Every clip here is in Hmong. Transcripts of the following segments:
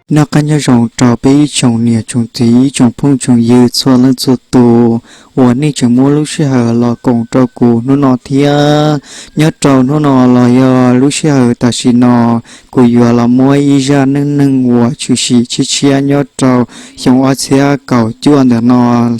Noj qab nyob zoo rau peb ib tsoom niam tsoom txiv, ib tsoom phooj tsoom ywg txhua leej txhua tus uas nej tseem muab lub sij hawm los koom rau kuv hnub no thiab. Nyob rau hnub no los yog lub sij hawm tam sim no, kuv yuav los muab ib zaj neej neeg uas tshwm sim tshiab tshiab nyob rau xyoo ob txhiab kaum cuaj ntawm no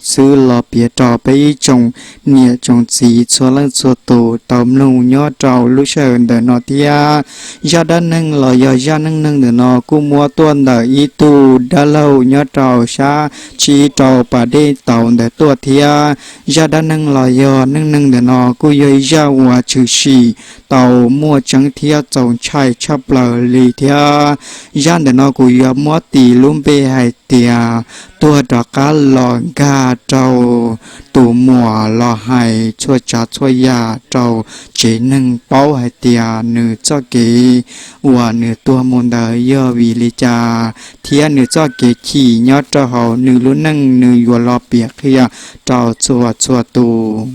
xwb los piav rau peb ib tsoom niam tsoom txiv txhua leej txhua tus tau mloog nyob rau lub sij hawm ntawm no thiab. Zaj dab neeg los yog zaj neej neeg ntawm no kuj muab tuaj ntawm ib tug dab laug nyob rau sab tsis rau pas dej tauv ntawd tuaj thiab. Zaj dab neeg los yog neej neeg ntawm no kuj yog ib zaj uas tshwm sim tau muaj tseeb thiab txaus ntshai tshaj plaws li thiab. Zaj ntawm no kuv yuav muab tis lub npe hais tias tuag rov qab los nkag rau tus muam los hais txhua tsav txhua yam rau tsev neeg paub hais tias nws txoj kev uas nws tuag mus ntawd yog vim li cas, thiab nws txoj kev chim nyob rau hauv nws lub neej nws yuav los piav qhia rau txhua txhua tus.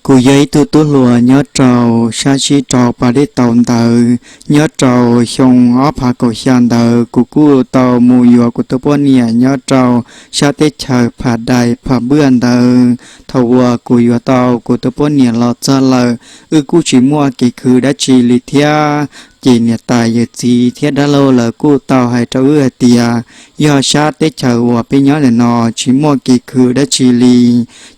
Kuv yog ib tug tub hluas nyob rau sab sib rau pas dej tauv ntawd, nyob rau xyoo ob phav kaum xya ntawd kuv kuj tau mus yuav kuv tus poj niam nyob rau sab teb chaws Pham Dais Pham Npwj ntawd. Thaum uas kuv yuav tau kuv tus poj niam los txog lawm, wb kuj tsis muaj kev khwv dab tsi li thiab. Ces niam tais yawm txiv thiab dab laug lawv kuj tau hais rau wb hais tias yog sab teb chaws uas peb nyob ntawm no tsis muaj kev khwv dab tsi li,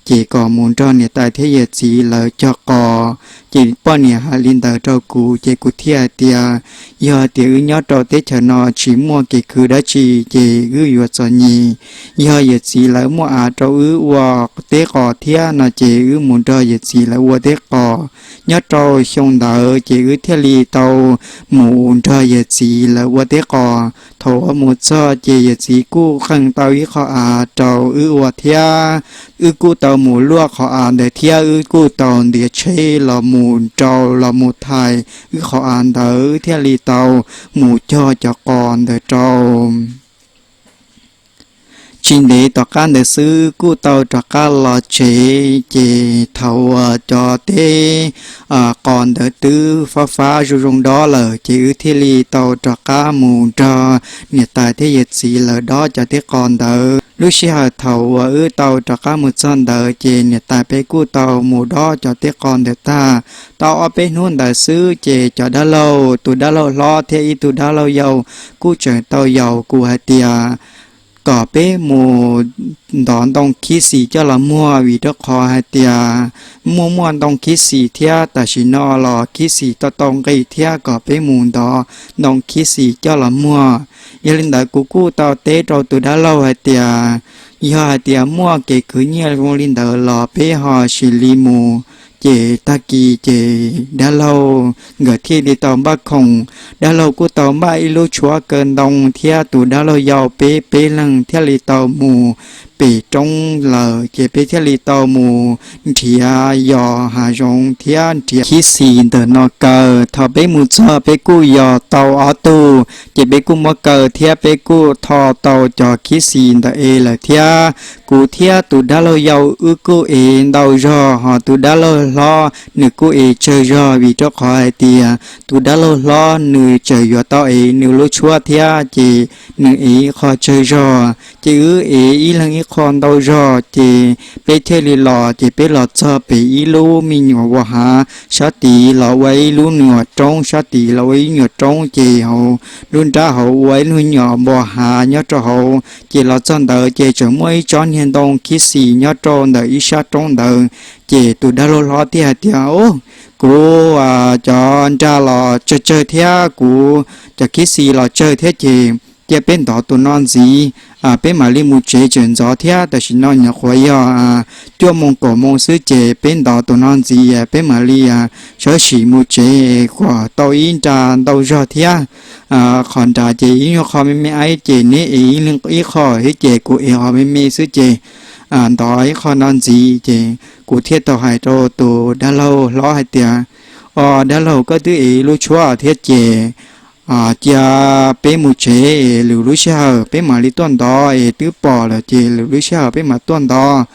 ces kom mus nrog niam tais thiab yawm txiv lawv cog qos. Ces poj niam hais li ntawd rau kuv ces kuv thiaj hais tias yog tias wb nyob rau teb chaws no tsis muaj kev khwv dab tsi ces wb yuav txom nyem. Yog yawm txiv lawv muaj av rau wb ua teb qos thiab no ces wb mus nrog yawm txiv lawv ua teb qos. Nyob rau xyoo ntawd ces wb thiaj li tau mus nrog yawm txiv lawv ua teb qos. Thaum uas mus txog ces yawm txiv kuj qee tau ib qho av rau wb ua thiab. Wb kuj tau mus luaj qhov av ntawd thiab wb kuj tau ntiav tsheb los mus rau los mus thaiv wb qhov av ntawd thiaj li tau mus cog cov qos ntawd rau. Tsis ntev tom qab ntawd xwb kuj tau rov qab los tsev, ces thaum uas cov teb qos ntawd twb fab fab zoo zoo dob lawm ces wb thiaj li tau rov qab mus nrog niam tais thiab yawm txiv lawv dob cov teb qos ntawd. Lub sij hawm thaum uas wb tau rov qab mus txog ntawd ces niam tais peb kuj tau mus dob cov teb qos ntawd tag. Tau ob peb hnub ntawd xwb ces cov dab laug, tus dab laug hlob thiab ib tug dab laug yau kuj tseem tau yaum kuv hais tias kom peb mus ntov ntoo khib xis coj los muag vim rau qhov hais tias muaj muaj ntoo khib xis thiab tam sim no los khib xis tau tau nqi thiab kom peb mus ntov ntoo khib xis coj los muag. Yog li ntawd kuv kuj tau teb rau tus dab laug hais tias yog hais tias muaj kev khwv nyiaj zoo li ntawd los peb ho sim li mus. Ces tag kis ces dab laug nkawd thiaj li tau npaj khoom. Dab laug kuj tau npaj ib lub tshuab kaw ntoo thiab tus dab laug yau peb peb leeg thiaj li tau mus pem roob lawm ces peb thiaj li tau mus nrhiav yos hav zoov thiab nrhiav khib xis ntawm no kaw. Thaum peb mus txog peb kuj yos tau ob tug ces peb kuj muab kaw thiab peb kuj tho tau cov khib xis ntawd es lawm thiab. Kuv thiab tus dab laug yau wb kuj ev ntau zog, ho tus dab laug hlob nws kuj ev tsawg zog vim rau qhov hais tias tus dab laug hlob nws tseem yuav tau ev nws lub tshuab thiab ces nws ev ib qho tsawg zog ces wb ev ib leeg ib qho ntau zog ces peb thiaj li los ces peb los txog pem ib lub me nyuam npua hav, sab tid los ua ib lub nyuam roob, sab tid los ua ib nyuam roob ces hauv lub nrab hauv ua ib lub nyuam npua hav nyob rau hauv. Ces los txog ntawd ces tseem muaj ib tsob niag ntoo khib xis nyob rau ntawm ib sab roob ntawd. Ces tus dab laug hlob thiaj hais tias, Kuv cov nra los tsawg tsawg thiab kuv cov khib xis los tsawg thiab ces cia peb ntov tus no ntxiv, peb mam li mus tsev, tseem ntxov thiab, tam sim no nyuam qhuav yog cuaj moo kaum moo xwb ces peb ntov tus no ntxiv peb mam li sawv sim mus tsev kom tau ib nra ntau zog thiab. Qhov nrad ces ib nyuag qho me me ib ces neb ev ib qho thiab ces kuv ev qho me me xwb ces ntov ib qho no ntxiv ces kuv thiaj tau hais rau tus dab laug hlob hais tias, Os dab laug, koj twb ev lub tshuab thiab ces cia peb mus tsev es lwm lub sij hawm peb mam li tuaj ntov, es twb pom lawm ces lwm lub sij hawm peb mam tuaj ntov.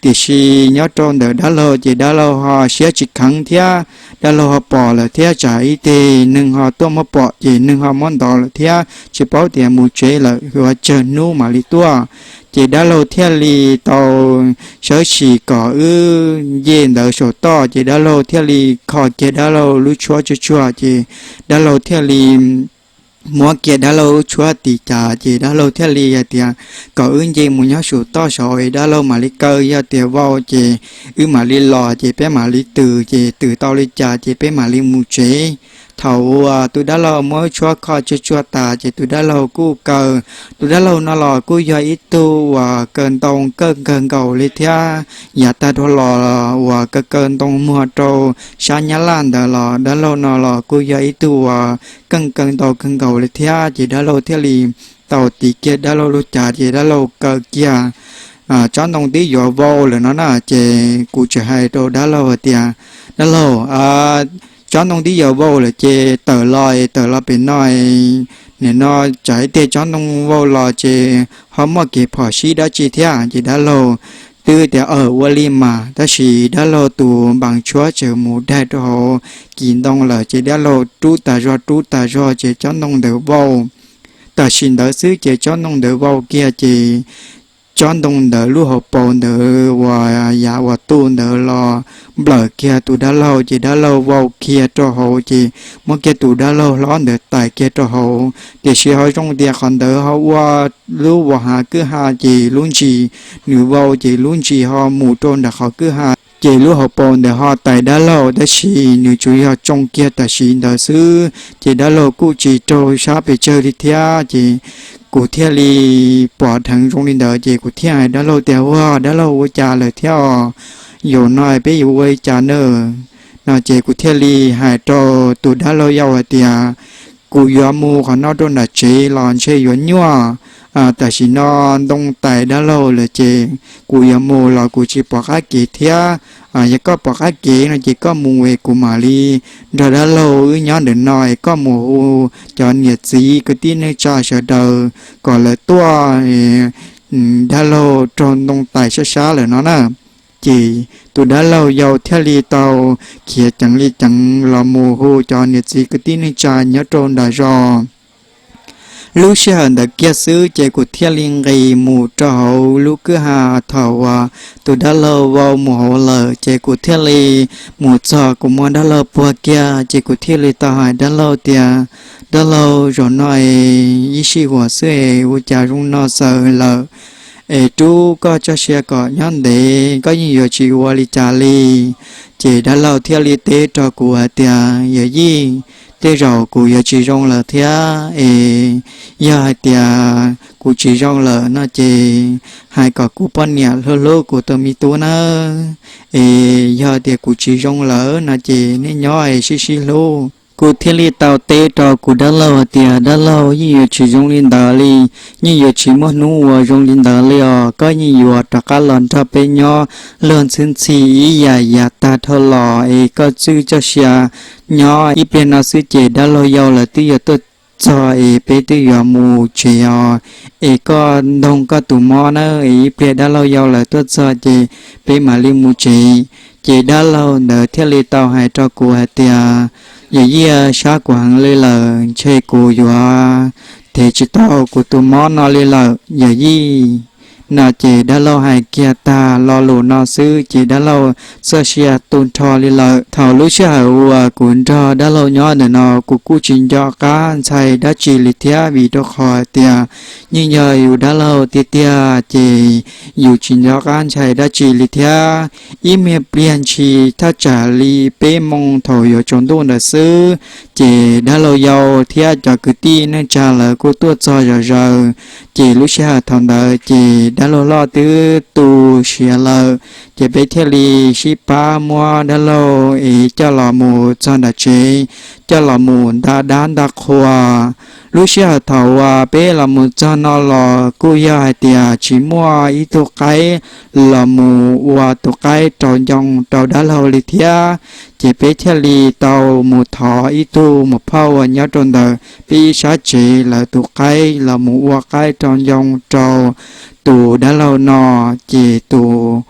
Tiam sis nyob rau ntawm dab laug ces dab laug ho siab tsis kheev thiab, dab laug ho pom lawm thiab tsam ib teg neeg ho tuaj muab pom ces neeg ho muab ntov lawm thiab tsis paub tias mus tsev lawm yuav tsawg hnub mam li tuaj. Ces dab laug thiaj li tau sawv tsees kom wb nce ntawd saum toj, ces dab laug thiaj li kho kiag dab laug lub tshuab tsuag tsuag, ces dab laug thiaj li muab kiag dab laug lub tshuab tiv cas, ces dab laug thiaj li hais tias kom wb nce mus nyob saum toj saud es dab laug mam li kaw, yog tias vau ces wb mam li los ces peb mam li twm, ces twm tau li cas ces peb mam li mus tsev. Thaum uas tus dab laug muab lub tshuab kho tsuag tsuag tas ces tus dab laug kuj kaw. Tus dab laug no los kuj yog ib tug uas kaw ntoo kawg kawg nkaus li thiab. Yav tag dhau los uas kaw kaw ntoo muag rau sab Nyab Laj ntawd los dab laug no los kuj yog ib tug uas keej kaw ntoo kawg nkaus li thiab, ces dab laug thiaj li tau tiv kiag dab laug lub cav, ces dab laug kaw kiag tsob ntoo twb yuav vau lawm no na, ces kuv tseem hais rau dab laug hais tias, dab laug, tsob ntoo twb yuav vau lawm ces tawm los es tawm los pem no, nim no tsam ib teg tsob ntoo vau los ces ho muaj kev phom sij dab tsi thiab. Ces dab laug twb tias, aw, ua li mas, tab sis dab laug tus npas tshuab tseem mus daig rau hauv kis ntoo lawm, ces dab laug rub tas zog rub tas zog ces tsob ntoo ntawd vau. Tam sim ntawd xwb ces tsob ntoo ntawd vau kiag ces tsob ntoo ntawd lub hauv paus ntawd uas yav uas tu ntawd los nplawm kiag tus dab laug, ces dab laug vau kiag rau hauv, ces muab kiag tus dab laug hlob ntawd tais kiag rau hauv. Tiam sis ho zoo tias qhov ntawd ho ua lub vas hav kwj ha, ces lub ntsis nws vau ces lub ntsis ho mus rau nram qhov kwj ha, ces lub hauv paus ntawd ho tais dab laug, tab sis nws tsuas yog tsoo kiag tam sim ntawd xwb, ces dab laug kuj tsis raug sab pes tsawg li thiab. Ces kuv thiaj li pom dheev zoo li ntawd, ces kuv thiaj hais dab laug tias, ua, dab laug, ua cas lawm thiab os? Zaum no peb yuav ua li cas na? No ces kuv thiaj li hais rau tus dab laug yau hais tias, kuv yuav mus qhov no rau nram tsev los ntshe yuav nyuaj. Tam sim no ntoo tais dab laug lawm ces kuv yuav mus los kuv tsis pom qab kev thiab. Yog koj pom qab kev no ces koj mus es kuv mam li nrog dab laug wb nyob ntawm no es koj mus hu cov niam txiv kwv tij neej tsa sawv daws kom lawv tuaj, dab laug raug ntoo tais sab sab lawm no na. Ces tus dab laug yau thiaj li tau khiav ceev li ceev los mus hu cov niam txiv kwv tij neej tsa nyob rau nram zos. Lub sij hawm ntawd kiag xwb ces kuv thiaj li nqis mus rau hauv lub kwj ha thaum uas tus dab laug vau mus hauv lawm, ces kuv thiaj li mus txog kuv muab dab laug puag kiag, ces kuv thiaj li tau hais dab laug tias, dab laug, zaum no es ib sij huam xwb es ua cas zoo no xaws lawm, es rub koj txoj sia kom nyob ntev, koj yeej yuav tsis ua li cas li. Ces dab laug thiaj li teb rau kuv hais tias, yawm yij, tej zaum kuv yuav tsis zoo lawm thiab es, yog hais tias kuv tsis zoo lawm no ces hais kom kuv poj niam hlub hlub kuv tus me tub nawb, es yog tias kuv tsis zoo lawm no ces nej nyob es sib sib hlub. Kuv thiaj li tau teb rau kuv dab laug hais tias, dab laug, yeej yuav tsis zoo li ntawd li, yeej yuav tsis muaj hnub uas zoo li ntawd li os, koj yeej yuav rov qab los nrog peb nyob luag ntxhi ntxhi ib yam yav tag dhau los es koj txwj txoj sia nyob ib pliag no xwb ces dab laug yau lawv twb yuav tuaj txog es peb twb yuav mus tsev os, es koj ntoog koj tus mob nawb, es ib pliag dab laug yau lawv tuaj txog ces peb mam li mus tsev. Ces dab laug ntawd thiaj li tau hais rau kuv hais tias, yawm yij, sab kuv heev li lawm, ntshe kuv yuav thev tsis tau kuv tus mob no li lawm yawm yij. No ces dab laug hais kiag tag lo lus no xwb ces dab laug txoj sia tu nrho li lawm. Thaum lub sij hawm uas kuv nrog dab laug nyob ntawm no kuv kuj tsis nco qab ntshai dab tsi li thiab, vim rau qhov tias yeej yog yus dab laug tiag tiag ces yus tsis nco qab ntshai dab tsi li thiab. Ib me pliag ntshis thaj tsam li peb moo thaum yuav tsaus ntuj ntawd xwb, ces dab laug yau thiab cov kwv tij neej tsa lawv kuj tuaj txog zom zaws. Ces lub sij hawm thaum ntawd ces dab laug loj twb tu siav lawm, ces peb thiaj li sib pab muab dab laug es coj los mus txog nram tsev, coj los mus nta dab nta qhua. Lub sij hawm thaum uas peb los mus txog no los kuj yog hais tias tsis muaj ib tug qaib los mus ua tus qaib rau ncoo rau dab laug li thiab. Ces peb thiaj li tau mus thov ib tug muam phauj uas nyob rau ntawm peb ib sab tsev lawv tus qaib los mus ua qaib rau ncoo rau tus dab laug no. Ces tus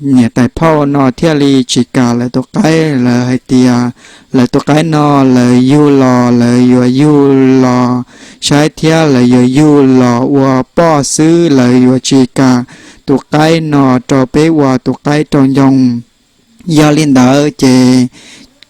niam tais phauj no thiaj li tsis kam lawv tus qaib, lawv hais tias lawv tus qaib no lawv yug los lawv yuav yug los saib thiab lawv yuav yug los ua poj xwb, lawv yuav tsis kam tus qaib no rau peb ua tus qaib rau ncoo. Yog li ntawd ces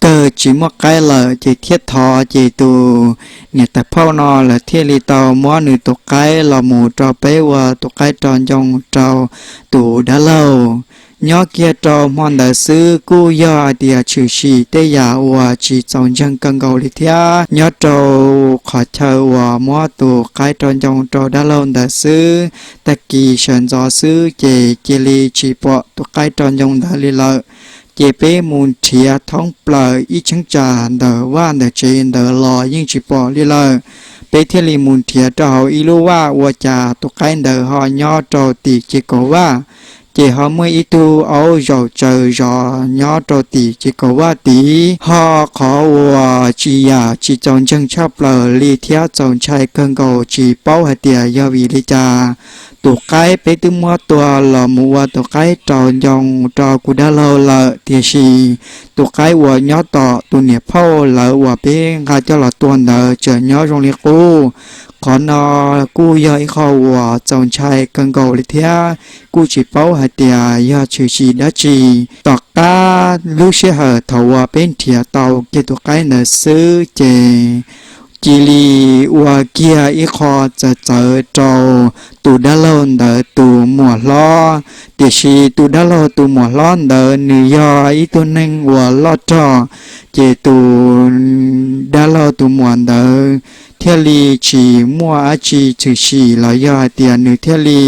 kawg tsis muaj qaib lawm ces thiaj thov ces tus niam tais phauj no lawv thiaj li tau muab nws tus qaib los mus rau peb ua tus qaib rau ncoo rau tus dab laug. Nyob kiag rau hmo ntawd xwb kuj yog hais tias tshwm sim tej yam uas tsis txaus ntseeg kawg nkaus li thiab. Nyob rau qhov chaw uas muab tus qaib rau ncoo rau dab laug ntawd xwb, tag kis sawv ntxov xwb ces cia li tsis pom tus qaib rau ncoo ntawd li lawm. Ces peb mus nrhiav thoob plaws ib cheeb tsam ntawm vaj ntawm tsev ntawd los yeej tsis pom li lawm. Peb thiaj li mus nrhiav rau hauv ib lub vaj ua cas tus qaib ntawd ho nyob rau tim ces kaum vaj. Ces ho muaj ib tug aub zaum tsaws zos nyob rau tim ces kaum vaj tid. Ho qhov uas tsis yam tsis txaus ntseeg tshaj plaws li thiab txaus ntshai kawg nkaus tsis paub hais tias yog vim li cas tus qaib peb twb muab tua los mus ua tus qaib rau ncoo rau kuv dab laug lawm, tiam sis tus qaib uas nyob tom tus niam phauj lawv uas peb nqa coj los tua ntawd tseem nyob zoo li qub. Qhov no kuj yog ib qho uas txaus ntshai kawg nkaus li thiab kuj tsis paub hais tias yog tshwm sim dab tsi. Tom qab lub sij hawm thaum uas peb nrhiav tau kiag tus qaib ntawd xwb ces cia li ua kiag ib qho txawv txawv rau tus dab laug ntawd tus muam hlob. Tiam sis tus dab laug tus muam hlob ntawd nws yog ib tug neeg uas loj rog, ces tus dab laug tus muam ntawd thiaj li tsis muaj dab tsi tshwm sim los yog hais tias nws thiaj li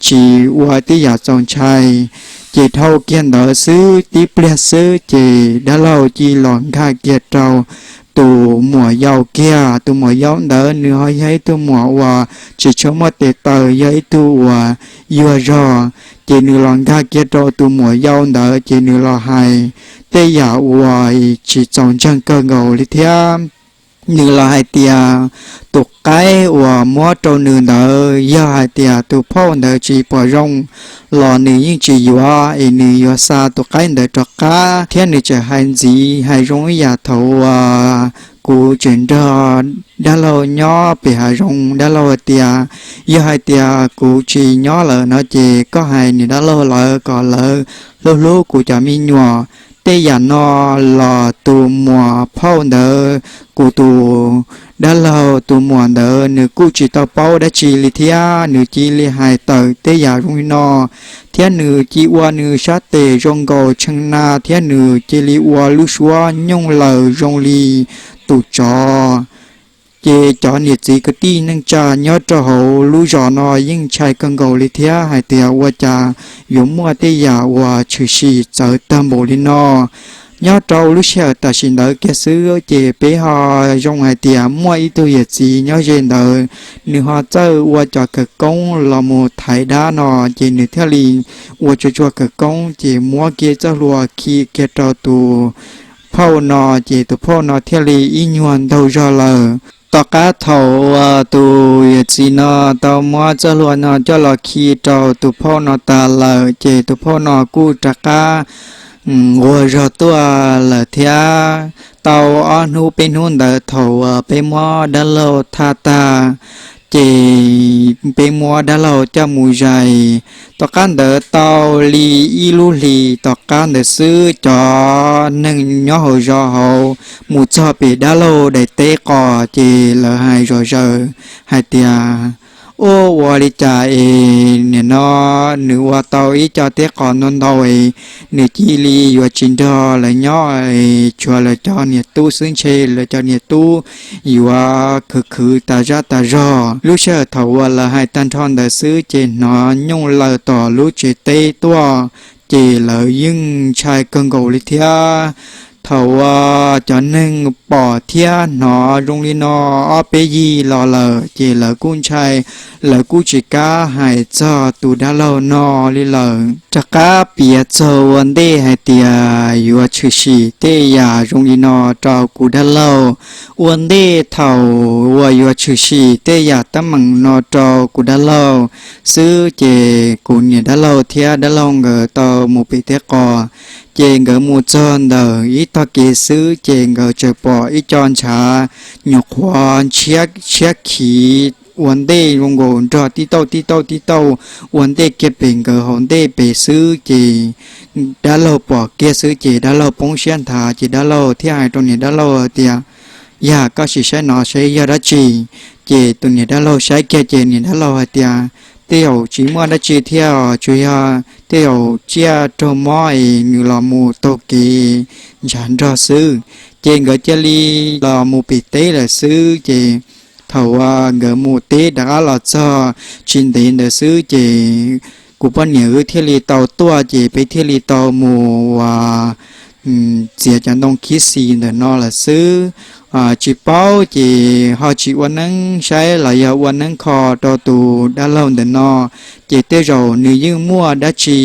tsis ua tej yam txaus ntshai. Ces dhau kiag ntawd xwb tib pliag xwb ces dab laug cia li los nkag kiag rau tus muam yau kiag. Tus muam yau ntawd nws ho yog ib tug muam uas tsis tshua muaj tes taw, yog ib tug uas yuag zog. Ces nws los nkag kiag rau tus muam yau ntawd ces nws los hais tej yam uas tsis txaus ntseeg kawg nkaus li thiab. Nws los hais tias tus qaib uas muab rau nws ntawd yog hais tias tus phauj ntawd tsis pom zoo los nws yeej tsis yuav, es nws yuav xa tus qaib ntawd rov qab. Thiab nws tseem hais ntxiv hais zoo ib yam thaum uas kuv tseem nrog dab laug nyob pem hav zoov, dab laug hais tias yog hais tias kuv tsis nyob lawm no ces koj hais niam dab laug lawv kom lawv hlub hlub kuv cov me nyuam. Tej yam no los tus muam phauj ntawd, kuv tus dab laug tus muam ntawd nws kuj tsis tau paub dab tsi li thiab, nws cia li hais tawm tej yam zoo li no, thiab nws cia ua nws sab tes zoo nkaus tshee na, thiab nws cia li ua lub suab nyooj laws zoo li tus tsov. Ces cov niam txiv kwv tij neej tsa nyob rau hauv lub zos no yeej ntshai kawg nkaus li thiab hais tias ua cas yuav muaj tej yam uas tshwm sim txawv tag npaum li no. Nyob rau lub sij hawm tam sim ntawd kiag xwb ces peb ho zoo hais tias muaj ib tug yawm txiv nyob ze ntawd, nws ho txawj ua cov khawv koob los mus thaiv dab no, ces nws thiaj li ua tsuag tsuag khawv koob ces muab kiag txoj hlua khi kiag rau tus phauj no, ces tus phauj no thiaj li ib nyuag ntaug zog lawm. Tom qab thaum uas tus yawm txiv no tau muab txoj hlua no coj los khi rau tus phauj no tas lawm ces tus phauj no kuj rov qab nquag zog tuaj lawm thiab. Tau ob hnub peb hnub ntawd thaum uas peb muab dab laug thaj tag, ces peb muab dab laug coj mus zais. Tom qab ntawd tau li ib lub hlis tom qab ntawd xwb, cov neeg nyob hauv zos hauv mus txog pem dab laug daim teb qos ces lawv hais zom zaws hais tias, ua ua li cas es nim no nws ua tau ib co teb qos ntau ntau es nws cia li yuav tsis nrog lawv nyob es tshuav lawv cov niam tub xwb, ntshe lawv cov niam tub yuav khwv khwv tas zaj tas zog. Lub sij hawm thaum uas lawv hais tag nrho ntawd xwb ces hnov nyooj laws tom lub tsev teb tuaj, ces lawv yeej ntshai kawg nkaus li thiab. Thaum uas cov neeg pom thiab hnov zoo li no ob peb yig los lawm ces lawv kuj ntshai, lawv kuj tsis kam hais txog tus dab laug no li lawm. Rov qab piav txog ua ntej hais tias yuav tshwm sim tej yam zoo li no rau kuv dab laug. Ua ntej thaum uas yuav tshwm sim tej yam teeb meem no rau kuv dab laug xwb ces kuv niam dab laug thiab dab laug nkawd tau mus pem teb qos. Ces nkawd mus txog ntawm ib tog kev xwb ces nkawd txawm pom ib co ntshav nyuam qhuav ntshiab khiv ua ntej zoo nkaus nrog tib tauj tib tauj tib tauj ua ntej kiag pem nkawd hauv ntej pem xwb ces dab laug pom kiag xwb ces dab laug poob siab nthav ces dab laug thiaj hais rau niam dab laug tias, Yog koj sim saib no saib yog dab tsi? Ces tus niam dab laug saib kiag ces niam dab laug hais tias, Tej zaum tsis muaj dab tsi thiab, tsuas yog tej zaum tsiaj raug mob es nws los mus taug kev ntshav nrog xwb. Ces nkawd cia li los mus pem teb lawm xwb ces thaum uas nkawd mus teb rov qab los txog tsis ntev ntawd xwb ces kuv poj niam wb thiaj li tau tuaj ces peb thiaj li tau mus uas txiav cov ntoo khib xis ntawm no lawm xwb. Tsis paub ces ho tsis ua neeb saib los yog ua neeb kho rau tus dab laug ntawm no, ces tej zaum nws yeej muaj dab tsi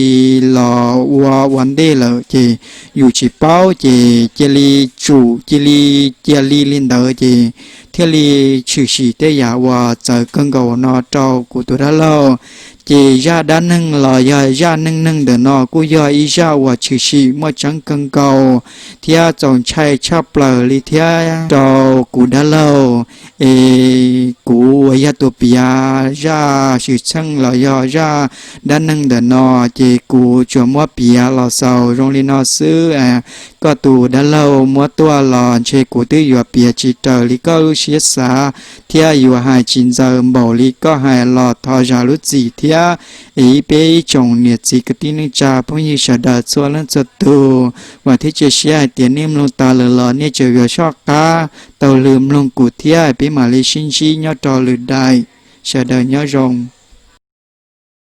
los ua ua ntej lawm ces yus tsis paub ces cia li tsum cia li cia li li ntawd ces thiaj li tshwm sim tej yam uas txawv kawg nkaus no rau kuv tus dab laug. Ces zaj dab neeg los yog zaj neej neeg ntawm no kuj yog ib zaj uas tshwm sim muaj tseeb kawg nkaus thiab txaus ntshai tshaj plaws li thiab rau kuv dab laug. Es kuv uas yog tus piav zaj xwm txheej los yog zaj dab neeg ntawm no ces kuv tsuas muab piav los xaus zoo li no xwb. Koj tus dab laug muab tuaj los ntshe kuv twb yuav piav tsis raws li koj lub siab xav thiab yuav hais tsis ntxaws npaum li koj hais los thov zam lub txim thiab. Es ib peb ib tsoom niam txiv kwv tij neej tsa phooj ywg sawv daws txhua leej txhua tus, vam thiab cia siab hais tias nej mloog tas lawm los nej tseem yuav soj qab taug lw mloog kuv thiab peb mam li sib ntsib nyob rau lwm daim. Sawv daws nyob zoo.